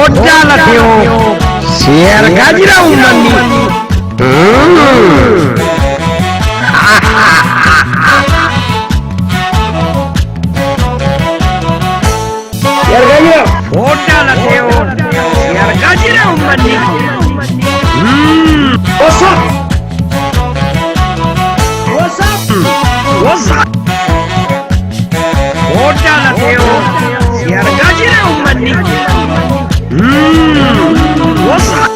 Foddaa lafeewoo si argaa jira uummanni. Si argaa jira. Foddaa lafeewoo si argaa jira uummanni. What's up? What's up? What's up? Foddaa lafeewoo si argaa jira uummanni. What's up?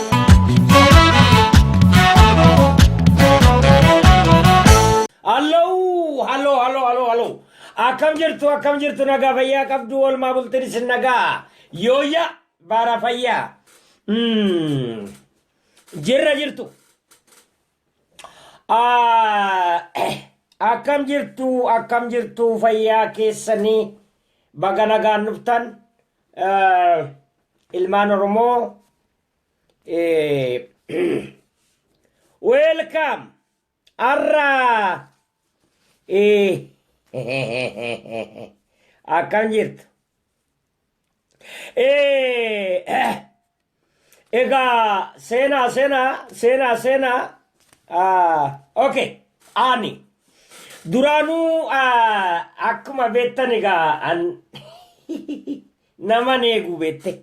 Halloo, halloo, halloo, halloo, halloo. Akkam jirtu, akkam jirtu, nagaa fayyaa qabdu, oolmaa bultiin isin nagaa. Yooyya, baara fayyaa. Jirra jirtu. Ah, Akkam jirtu, akkam jirtu, fayyaa keessanii, baga nagaan dhuftan. Ilmaan Oromoo. Welcome. Arra akkam jirtu? Egaa seenaa seenaa seenaa seenaa okay, ani duraanuu akkuma beektan egaa an nama eegu beekte,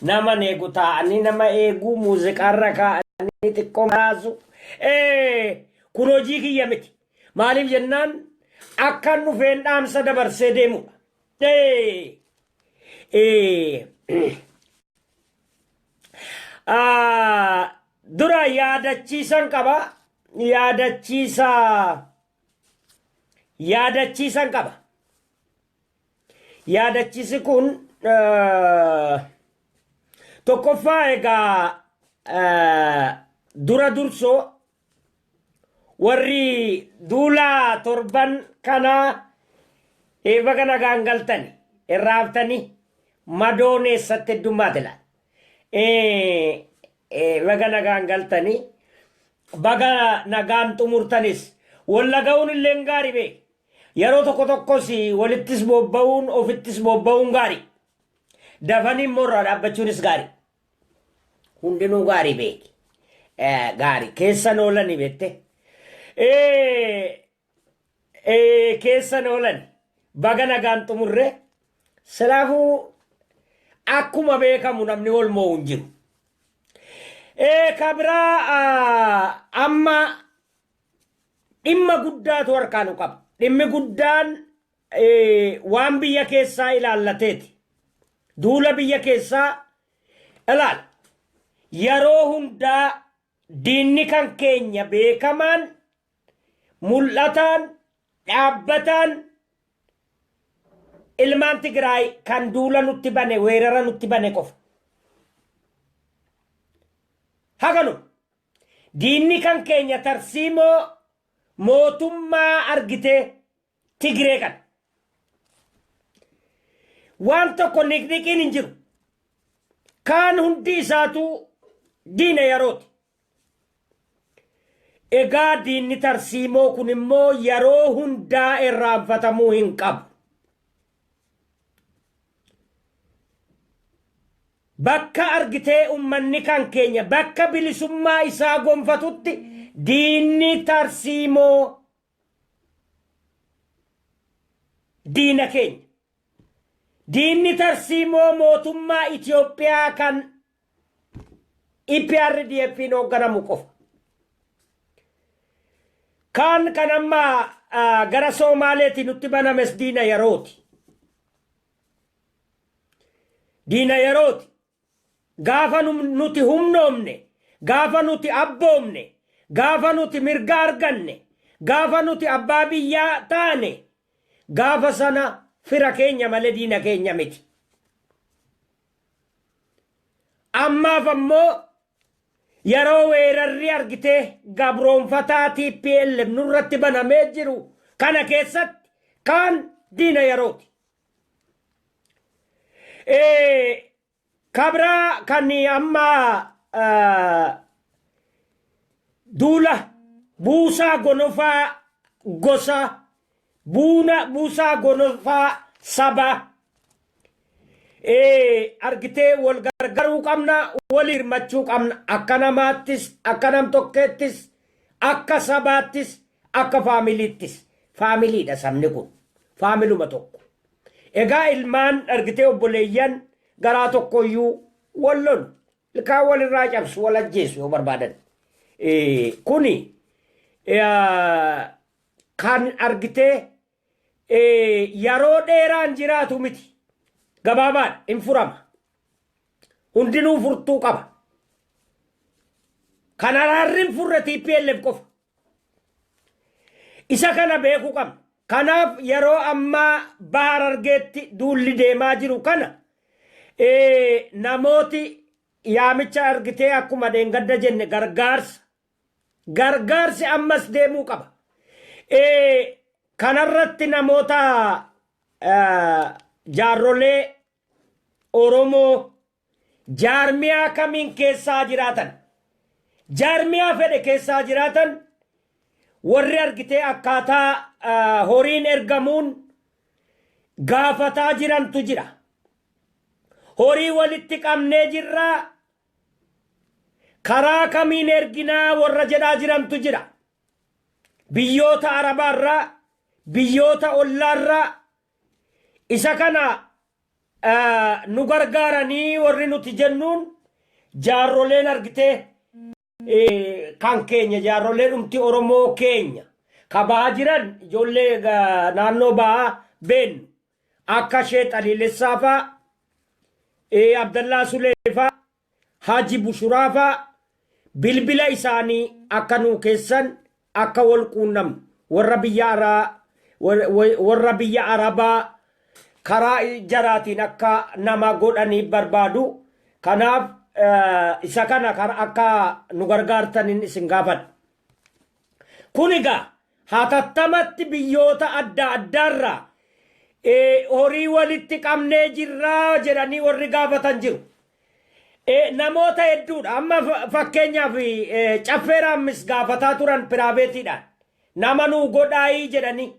nama eegu taa'anii nama eeguu, muuziqaarra kaa'anii xiqqoo kaasu kun hojii kiyya miti. Maaliif jennaan akkan dhufeen dhaamsa dabarsee deemudha. Dura yaadachiisan qaba. Yaadachiisa yaadachiisan qaba. Yaadachiisi kun tokkoffaa egaa dura dursoo warri duula torban kanaa baga nagaan galtani, irraaftanii madoon eessatti heddummaate laata? Baga nagaan galtanii, baga nagaan xumurtanis. Wallaga'uun illee gaarii beeki. Yeroo tokko tokkos walittis bobba'uun, ofittis bobba'uun gaarii. Dafanii immoo irraa dhaabbachuunis gaarii. Hundinuu gaarii beeki. Gaarii keessan oolani beekte. Keessan oolani. Baga nagaan xumurre. Silaafuu akkuma beekamu namni wal moo'u hin jiru. Ka biraa amma dhimma guddaatu harkaa nu qaba. Dhimmi guddaan waan biyya keessaa ilaallateeti. Duula biyya keessaa ilaal. Yeroo hundaa diinni kan keenya beekamaan, mul'ataan, dhaabbataan ilmaan Tigraay kan duula nutti bane, weerara nutti bane qofa. Haganu diinni kan keenya tarsiimoo mootummaa argitee Tigree kana. Waan tokko niqniqiin hin jiru. Kaan hundi isaatu diina yerooti. Egaa diinni tarsiimoo kun immoo yeroo hundaa irraanfatamuu hin qabu. Bakka argitee ummanni kan keenya bakka bilisummaa isaa gonfatutti diinni tarsiimoo diina keenya. Diinni tarsiimoo mootummaa Itoophiyaa kan EPRDF'n hoogganamu qofa. Kaan kan amma gara Soomaaleetiin nutti banames diina yerooti. Diina yerooti. Gaafa nuti humnoomne, gaafa nuti abboomne, gaafa nuti mirga arganne, gaafa nuti abbaa biyyaa taane, gaafa sana fira keenya malee diina keenya miti. Ammaaf ammoo yeroo weerarri argitee gabroonfataa TPLF nurratti banamee jiru kana keessatti kaan diina yerooti. Kabraa kan amma duula buusaa gonofaa gosa buuna buusaa gonofaa saba Argitee wal gargaaruu qabna, wal hirmachuu qabna. Akka namaattis, akka nam tokkeettis, akka sabaattis, akka faamiliittis. Faamiliidha sabni kun. Faamiluma tokko. Egaa ilmaan argitee obboleeyyan garaa tokkoyyuu wal lolu. Ilkaan walirraa cabsu, wal ajjeesu yoo barbaadan. Kuni kan argitee yeroo dheeraan jiraatu miti. Gabaabaadha, hin furama. Hundinuu furtuu qaba. Kan araarri hin furre TPLF qofa. Isa kana beekuu qabna. Kanaaf yeroo ammaa Baha Harargeetti duulli deemaa jiru kana namooti yaamicha argitee akkuma dheengadda jenne gargaarsa gargaarsi ammas deemuu qaba. Kanarratti namoota jaarrolee Oromoo jaarmiyaa kamiin keessaa jiraatan, jaarmiyaa fedhe keessaa jiraatan, warri argitee akkaataa horiin ergamuun gaafataa jirantu jira. Horii walitti qabnee jirraa, karaa kamiin erginaa warra jedhaa jirantu jira. Biyyoota Arabaarraa, biyyoota ollaarraa isa kana nu gargaaranii warri nuti jennuun jaarroleen argitee kan keenya, jaarrolee dhumti Oromoo keenya ka bahaa jiran, ijoollee naannoo bahaa beennu akka Sheet Aliilessaa faa, Abdallaa Sulee faa, Haji Bushuraa faa bilbila isaanii akka nuu keessan, akka wal quunnamnu, warra biyya Arabaa karaa jaraatiin akka nama godhanii barbaadu. Kanaaf isa kana akka nu gargaartaniin isin gaafadha. Kun egaa hatattamatti biyyoota adda addaarraa horii walitti qabnee jirraa jedhanii warri gaafatan jiru. Namoota hedduudha. Amma fakkeenyaaf Caffee Raammis gaafataa turan privateiidhaan. Nama nuu godhaayii jedhanii.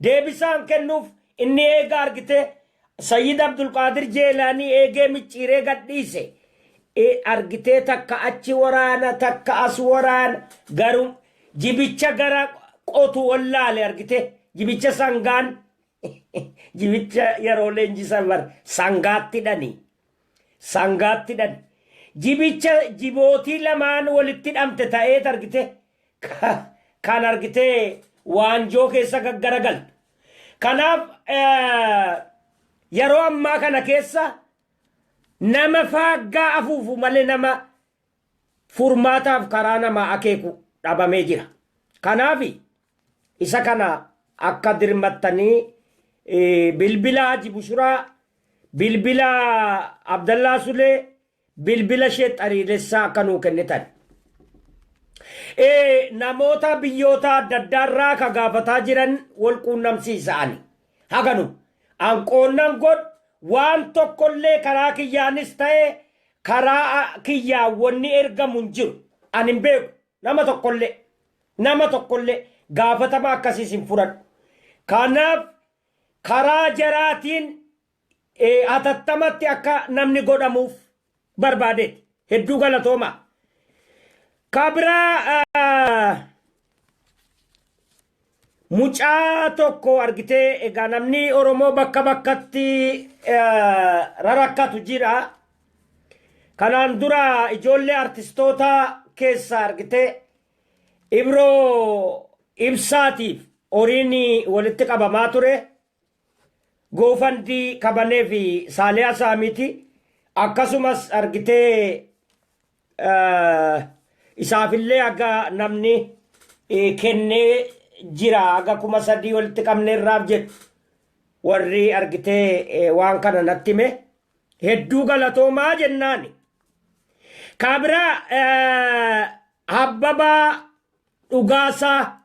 Deebisaan kennuuf inni eega argite Sayyid Abdulqaadir Jeelaanii eegee micciiree gadhiise. Argitee takka achi waraana, takka as waraana, garuu jibicha gara qotu wallaale. Argite jibicha sangaan, jibicha yeroo leenjisan bar sangaatti dhani, sangaatti dhani, jibicha jibootii lamaan walitti hidhamte ta'eet argite kan argitee waanjoo keessa gaggaragaltu. Kanaaf yeroo ammaa kana keessa nama faaggaa afuufu malee nama furmaataaf karaa namaa akeeku dhabamee jira. Kanaaf isa kana akka dirmattanii bilbila Haji Bushuraa, bilbila Abdallaa Sulee, bilbila Sheet Xariilessaa akka nuu kennitan. Namoota biyyoota adda addaarraa ka gaafataa jiran wal quunnamsiisa ani. Haganu. An qoonnan godh waan tokkollee karaa kiyyaanis ta'e karaa kiyyaa wanni ergamu hin jiru. Ani hin beeku nama tokkollee. Nama tokkollee gaafatama akkasiis hin fudhadhu. Kanaaf karaa jaraatiin hatattamatti akka namni godhamuuf barbaadeeti. Hedduu galatoomaa. Kabiraa mucaa tokko argitee egaa namni Oromoo bakka bakkatti rarakkatu jira. Kanaan dura ijoollee artistoota keessa argitee Ibroo Ibsaatiif horiin walitti qabamaa ture. GoFundMe kabanee fi Saaliyaa Saamiiti. Akkasumas argitee isaafillee aga namni kennee jira, aga 3000 walitti qabneerraaf jedhu warri argitee waan kana natti hime. Hedduu galatoomaa jennaani. Kabiraa Abbabaa Dhugaasaa,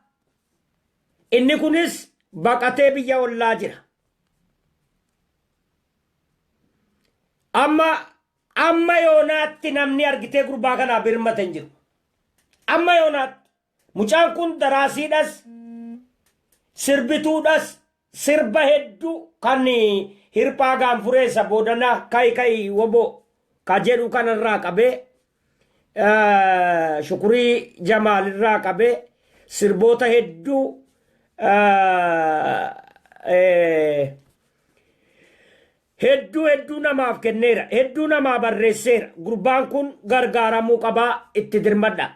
inni kunis baqatee biyya ollaa jira. Amma yoonaatti namni argitee gurbaa kanaa birmate hin jiru. Amma yoonaatti mucaan kun daraasiidhas, sirbituudhas, sirba hedduu kan Hirphaa Gaanfureessa boodana "Ka'i ka'i woboo" ka jedhu kanarraa qabee, Shukurii Jamaal irraa qabee, sirboota hedduu hedduu hedduu namaaf kenneera, hedduu namaa barreesseera. Gurbaan kun gargaaramuu qabaa, itti dirmadha.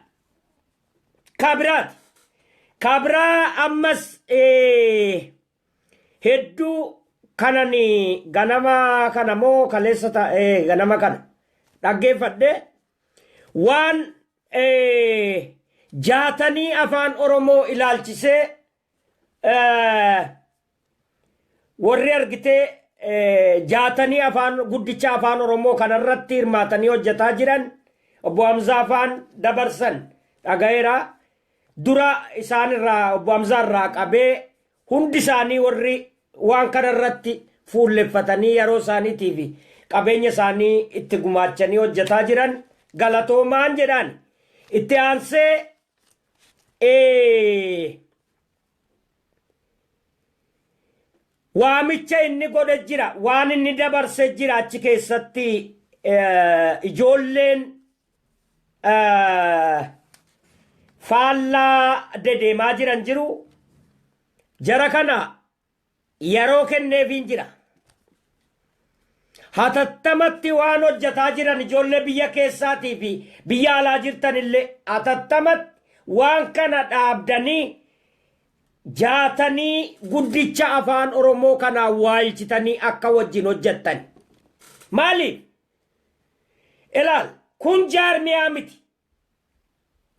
Kabiraati. Kabiraa ammas hedduu kanan ganama kana moo kaleessa ta'e, ganama kana dhaggeeffadhe, waan jaatanii afaan Oromoo ilaalchisee warri argitee jaatanii afaan guddicha afaan Oromoo kanarratti hirmaatanii hojjetaa jiran, obbo Hamzaa afaan dabarsan dhagayeera. Dura isaan irraa, obbo Hamzaa irraa qabee hundi isaanii, warri waan kanarratti fuulleffatanii yeroo isaaniitii fi qabeenya isaanii itti gumaachanii hojjetaa jiran galatoomaan jedhaan. Itti aansee waamicha inni godhe jira, waan inni dabarse jira. Achi keessatti ijoolleen faallaa dedeemaa jiran jiru. Jara kana yeroo kenneefiin jira. Hatattamatti waan hojjetaa jiran, ijoollee biyya keessaatii fi biyya alaa jirtan illee, hatattamatti waan kana dhaabdanii jaatanii guddicha afaan Oromoo kanaa waalchitanii akka wajjin hojjettan. Maaliif? Ilaal, kun jaarmiyaa miti.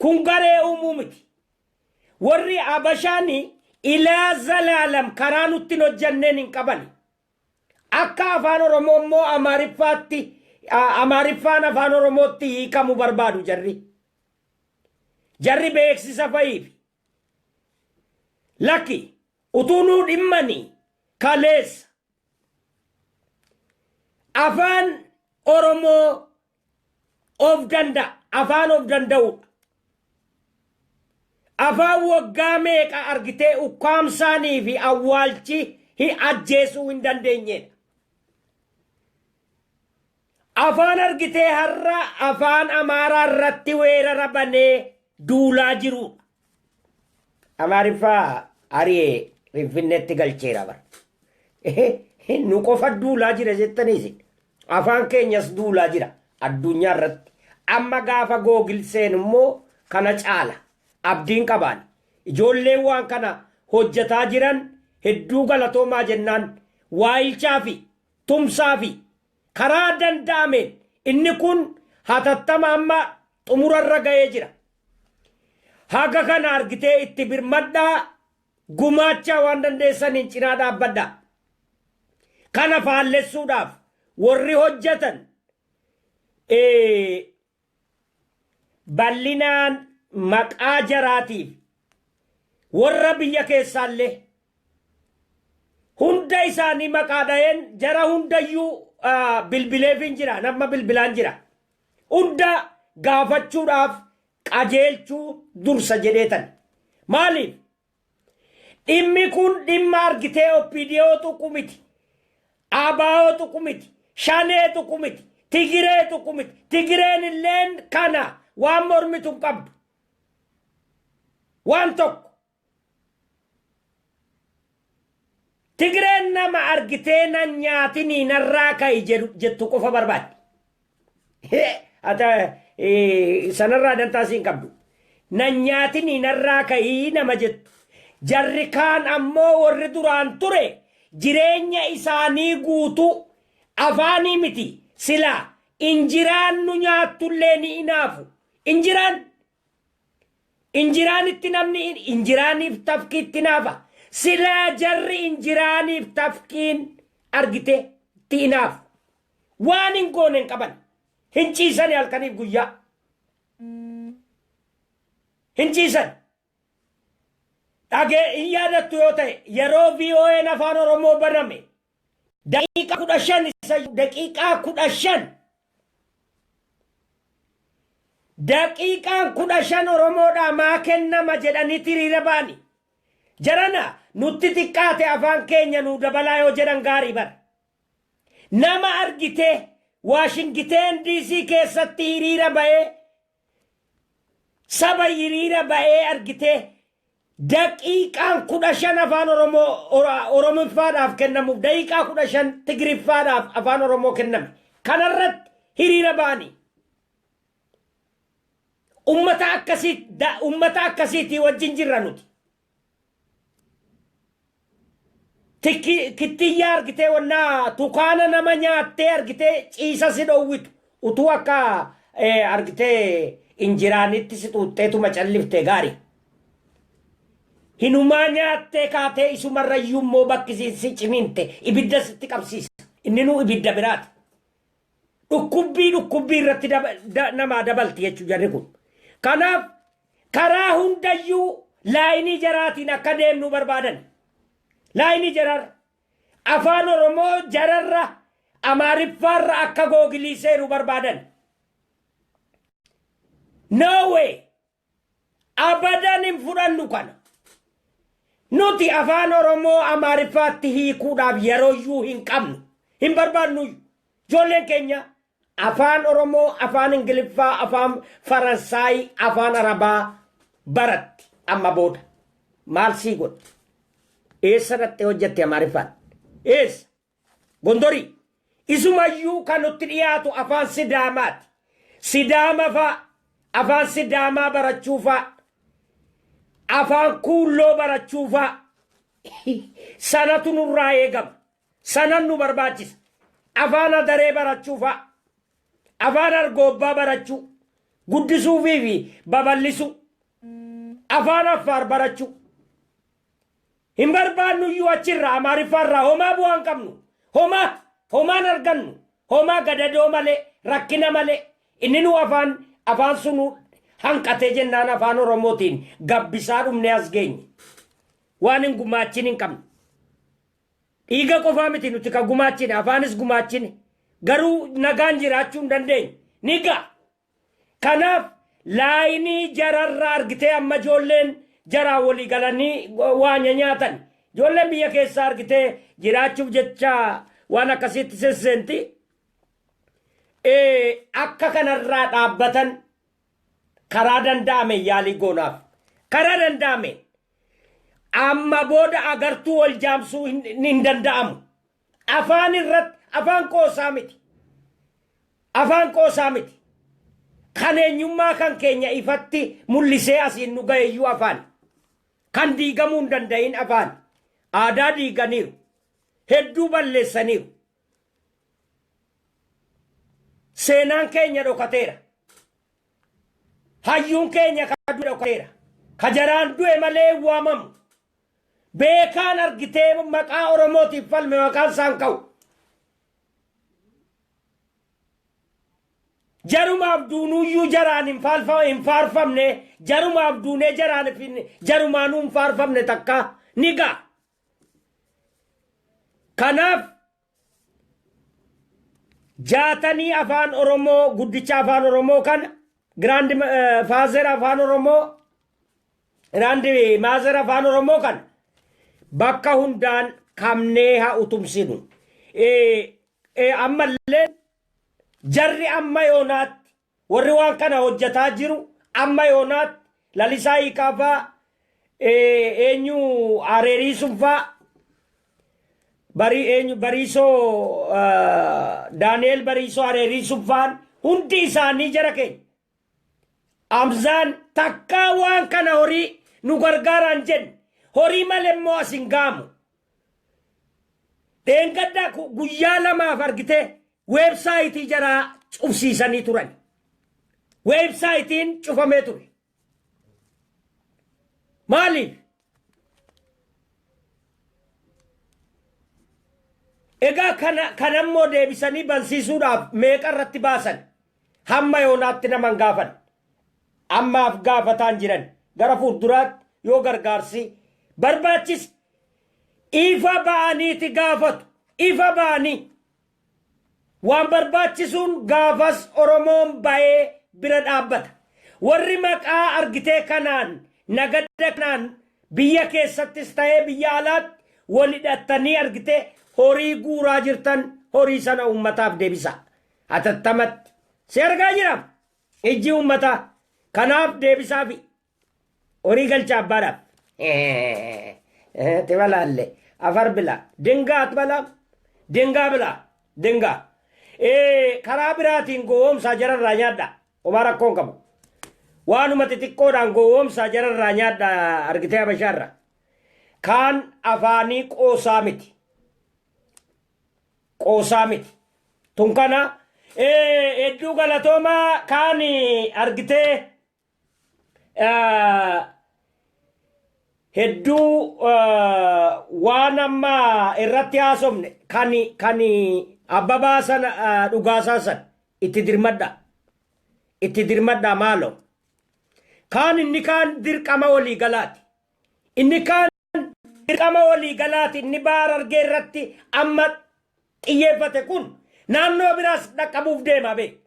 Kun garee uumuu miti. Warri Abashaani ilaa zalaalam karaa nutti hin hojjanneen hin qaban. Akka afaan Oromoo immoo Amaariffaatti, Amaariffaan afaan Oromootti hiikamu barbaadu jarri. Jarri beeksisa fa'iif. Lakki, utuu nuu dhimmanii kaleessa. Afaan Oromoo of danda'a. Afaan of danda'udha. Afaan waggaa meeqa argitee ukkaamsaanii fi awwaalchi hin ajjeesuu hin dandeenyedha. Afaan argitee har'a afaan Amaaraa irratti weerara banee duulaa jirudha. Amaariffaa ari'ee Finfinneetti galcheera bara. Nu qofa duulaa jira jettaniis, afaan keenyas duulaa jira addunyaa irratti. Amma gaafa Google seenu immoo kana caala abdiin qabaan. Ijoolleen waan kana hojjetaa jiran hedduu galatoomaa jennaan, waayilchaa fi tumsaa fi karaa danda'ameen inni kun hatattama amma xumurarra ga'ee jira. Haga kana argitee itti birmadhaa, gumaachaa, waan dandeessaniin cinaa dhaabbadhaa. Kana faallessuudhaaf warri hojjetan bal'inaan maqaa jaraatiif warra biyya keessaallee hunda isaanii maqaa dha'een, jara hundayyuu bilbileefin jira, nama bilbilaan jira. Hunda gaafachuudhaaf qajeelchuu dursa jedheetan. Maaliif? Dhimmi kun dhimma argitee OPDO tuqu miti. ABO tuqu miti. Shanee tuqu miti. Tigiree tuqu miti. Tigireen illeen kana waan mormitu hin qabdu. Waan tokko. Tigireen nama argitee "Nan nyaatinii, narraa ka'i" jedhu jettu qofa barbaaddi. Ata sanarraa dantaa siin qabdu. "Nan nyaatinii, narraa ka'ii" nama jettu. Jarri kaan ammoo warri duraan ture jireenya isaanii guutuu afaanii miti, silaa injiraan nu nyaattullee ni inaafu. Injiraan injiraanitti namni injiraaniif tafkiitti naafa. Silaa jarri injiraaniif tafkiin argite itti inaafu. Waan hin goone hin qaban. Hin ciisani halkaniif guyyaa. Hin ciisan. Dhagee hin yaadattu yoo ta'e, yeroo VOA'n afaan Oromoo baname daqiiqaa 15, isa daqiiqaa 15, daqiiqaan 15 Oromoodhaa maa kennama jedhanii hiriira ba'ani. Jarana nutti xiqqaate, afaan keenya nuu dabalaa yoo jedhan gaarii bara. Nama argitee Waashingiteen DC keessatti hiriira ba'ee, saba hiriira ba'ee argitee, daqiiqaan 15 afaan Oromoo Oromiffaadhaaf kennamuuf, daqiiqaa 15 Tigiriffaadhaaf afaan Oromoo kenname. Kanarratti hiriira ba'anii. Ummata akkasii ummata akkasiitii wajjin jirra nuti. Kittiyyaa argitee wannaa tukaana nama nyaattee argitee ciisa si dhoowwitu utuu akka argitee injiraanitti si xuuxxeetuma callifte gaarii. Hinumaa nyaattee kaatee isumarrayyuu immoo bakki si ciniinte ibidda sitti qabsiisa. Inni nuu ibidda biraati. Dhukkubbii dhukkubbii irratti namaa dabalti jechuu jarri kun. Kanaaf karaa hundayyuu laayinii jaraatiin akka deemnu barbaadan. Laayinii jaraarra. Afaan Oromoo jararra Amaariffaarra akka googilii seenu barbaadan. No way! Abadan hin fudhannu kana. Nuti afaan Oromoo Amaariffaatti hiikuudhaaf yerooyyuu hin qabnu. Hin barbaadnuyyuu. Ijoolleen keenya afaan Oromoo, afaan Ingiliffaa, afaan Faransaay, afaan Arabaa baratti amma booda. Maal sii godha? Eessa dhattee hojjette Amaariffaan? Eessa? Gondorii. Isumayyuu kan nutti dhiyaatu afaan Sidaamaati. Sidaama fa'a, afaan Sidaamaa barachuu fa'a, afaan Kuulloo barachuu fa'a. Sanatu nurraa eegama. Sanan nu barbaachisa. Afaan Adaree barachuu fa'a. Afaan Argoobbaa barachuu. Guddisuufii fi babal'isuu. Afaan Affaar barachuu. Hin barbaannu iyyuu achirraa Amaariffaarraa homaa bu'aa hin qabnu. Homaa homaan argannu. Homaa gadadoo malee rakkina malee inni nu afaan afaan sunu hanqatee jennaan afaan Oromootiin gabbisaa dhumnee as geenye. Waan hin gumaachin hin qabnu. Dhiiga qofaa miti nuti kan gumaachine, afaanis gumaachine. Garuu nagaan jiraachuu hin dandeenye. Ni ga'a. Kanaaf laayinii jararra argitee amma ijoolleen jaraa walii galanii waa nyaatan. Ijoolleen biyya keessaa argitee jiraachuuf jecha waan akkasiitti sesseenti. Akka kanarraa dhaabbatan karaa danda'ame yaalii goonaaf. Karaa danda'ame amma booda agartuu wal jaamsuu hin danda'amu. Afaan irratti afaan qoosaa miti. Afaan qoosaa miti. Kan eenyummaa kan keenya ifatti mul'isee asiin nu ga'eyyuu afaan. Kan diigamuu hin danda'in afaan. Aadaa diiganiiru. Hedduu balleessaniiru. Seenaan keenya dhokateera. Hayyuun keenya ka du'e dhokateera. Ka jaraan du'e malee hin waamamu. Beekaan argitee maqaa Oromootiif falme maqaan isaan ka'u. Jarumaaf duunuuyyuu jaraan hin hin faarfamne, jarumaaf duunee jaraan jarumaanuu hin faarfamne takka ni ga'a. Kanaaf jaatanii afaan Oromoo guddicha afaan Oromoo kana giraand faazer afaan Oromoo giraand maazer afaan Oromoo kana bakka hundaan kamnee haa utumsinu. Ammallee jarri amma yoonaatti warri waan kana hojjetaa jiru amma yoonaatti Lalisaa Hiikaa faa, eenyu Areerii sun faa, barii eenyu Bariisoo, Daani'eel Bariisoo Areerii sun faan hundi isaanii jara keenya. Amzaan takkaa waan kana horii nu gargaaraan jenne, horii malee immoo as hin gaamu. Dheengadda guyyaa lamaaf argitee weebsaayitii jaraa cufsiisanii turan. Weebsaayitiin cufamee ture. Maaliif? Egaa kana kanammoo deebisanii bansiisuudhaaf meeqa irratti baasan? Hamma yoonaatti nama hin gaafan. Ammaaf gaafataan jiran. Gara fuulduraatti yoo gargaarsi barbaachise ifa ba'aniiti gaafatu. Ifa ba'anii waan barbaachisuun gaafas Oromoon ba'ee bira dhaabbata. Warri maqaa argitee kanaan nagada kanaan biyya keessattis ta'ee biyya alaatti wal hidhattanii argitee horii guuraa jirtan. horii sana uummataaf deebisa. Hatattamatti. Si argaa jira ijji uummataa. Kanaaf deebisaafi. Horii galcha abbaadhaaf. Tibalaalle afar bila dingaa atbala dingaa bila dingaa. Karaa biraatiin gowwoomsaa jararraa nyaadha. Homaa rakkoon qabu. Waanuma xixiqqoodhaan gowwoomsaa jararraa nyaadha argitee Habashaarra. Kaan afaanii qoosaa miti. Qoosaa miti. Tun kana hedduu galatoomaa kaan argitee hedduu waan amma irratti haasofne kan Abbabaa sana Dhugaasaa san itti dirmadha. Itti dirmadha maaloo. Kaan inni kaan dirqama walii galaati. Inni kaan dirqama walii galaati inni baar argee irratti amma xiyyeeffate kun naannoo biraas dhaqqabuuf deema bee.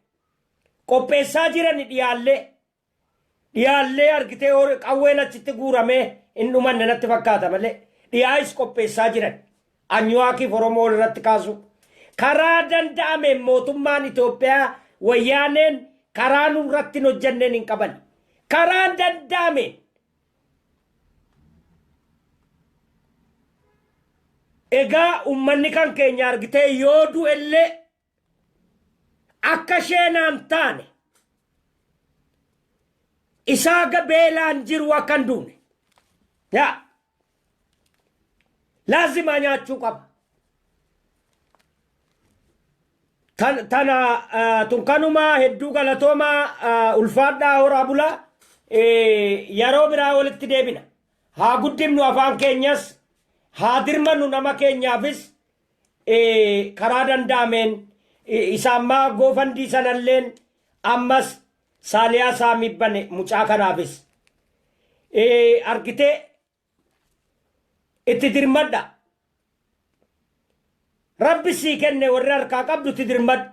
Qopheessaa jiran dhiyaallee. Dhiyaallee argitee qawween achitti guuramee hin dhumanne natti fakkaata malee dhiyaayis qopheessaa jiran. Anyuwaakiif Oromoo irratti kaasu. Karaa danda'ameen mootummaan Itoophiyaa wayyaaneen karaa nurratti hin hojjanneen hin qaban. Karaa danda'ameen. Egaa uummanni kan keenya argitee yoo du'ellee akka sheenaan taane isaa beelaan jiru akka hin duune. Yaa laazimaa nyaachuu qaba. Tana tun kanumaa hedduu galatoomaa ulfaadhaa horaa bulaa yeroo biraa walitti deebina. Haa guddifnu afaan keenyas haa dirmannu nama keenyaafis karaa danda'ameen isa ammaa GoFundMe sanalleen ammas Saaliyaa Saamii bane mucaa kanaafis argitee itti dirmadha. Rabbi sii kenne warri harkaa qabdu itti dirmadhu.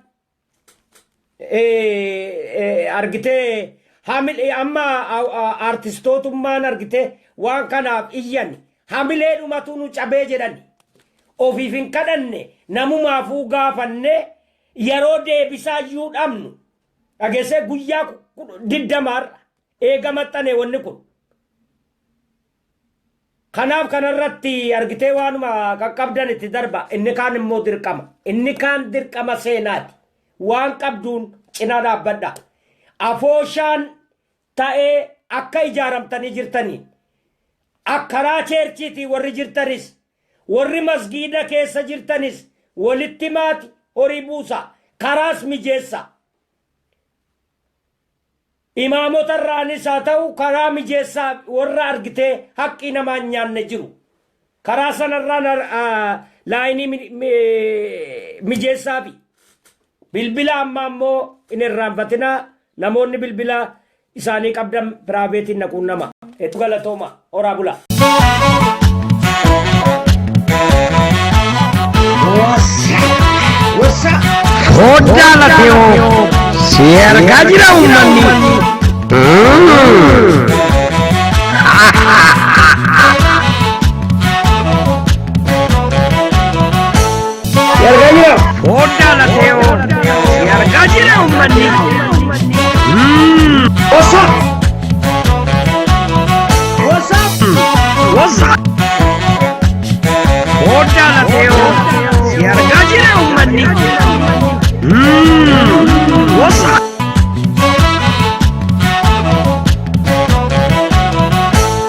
Argitee hamilee amma artistootummaan argitee waan kanaaf iyyan hamilee dhumatu nu cabee jedhani. Ofiif hin kadhanne namumaafuu gaafanne yeroo deebisaa iyyuu dhabnu dhageessee guyyaa 20 eega maxxane wanni kun. Kanaaf kanarratti argitee waanuma qaqqabdan itti darba. Inni kaan immoo dirqama. Inni kaan dirqama seenaati. Waan qabduun cinaa dhaabbadha. Afooshaan ta'ee akka ijaaramtanii jirtaniin karaa churchiitii warri jirtanis warri masgiida keessa jirtanis walitti maati horii buusa karaas mijeessa. Imaamota irraanis haa ta'u karaa mijeessaa warra argitee haqqii namaa hin nyaanne jiru. Karaa sanarraan lineii mijeessaafi. Bilbila amma ammoo hin irraanfatinaa namoonni bilbila isaanii qabdan privateiin naquun nama. Hedduu galatooma horaa bulaa. Foddaa lafeewoo si argaa jira uummanni. Si argaa jira. Foddaa lafeewoo si argaa jira uummanni. What's up? What's up? What's up? Foddaa lafeewoo si argaa jira uummanni.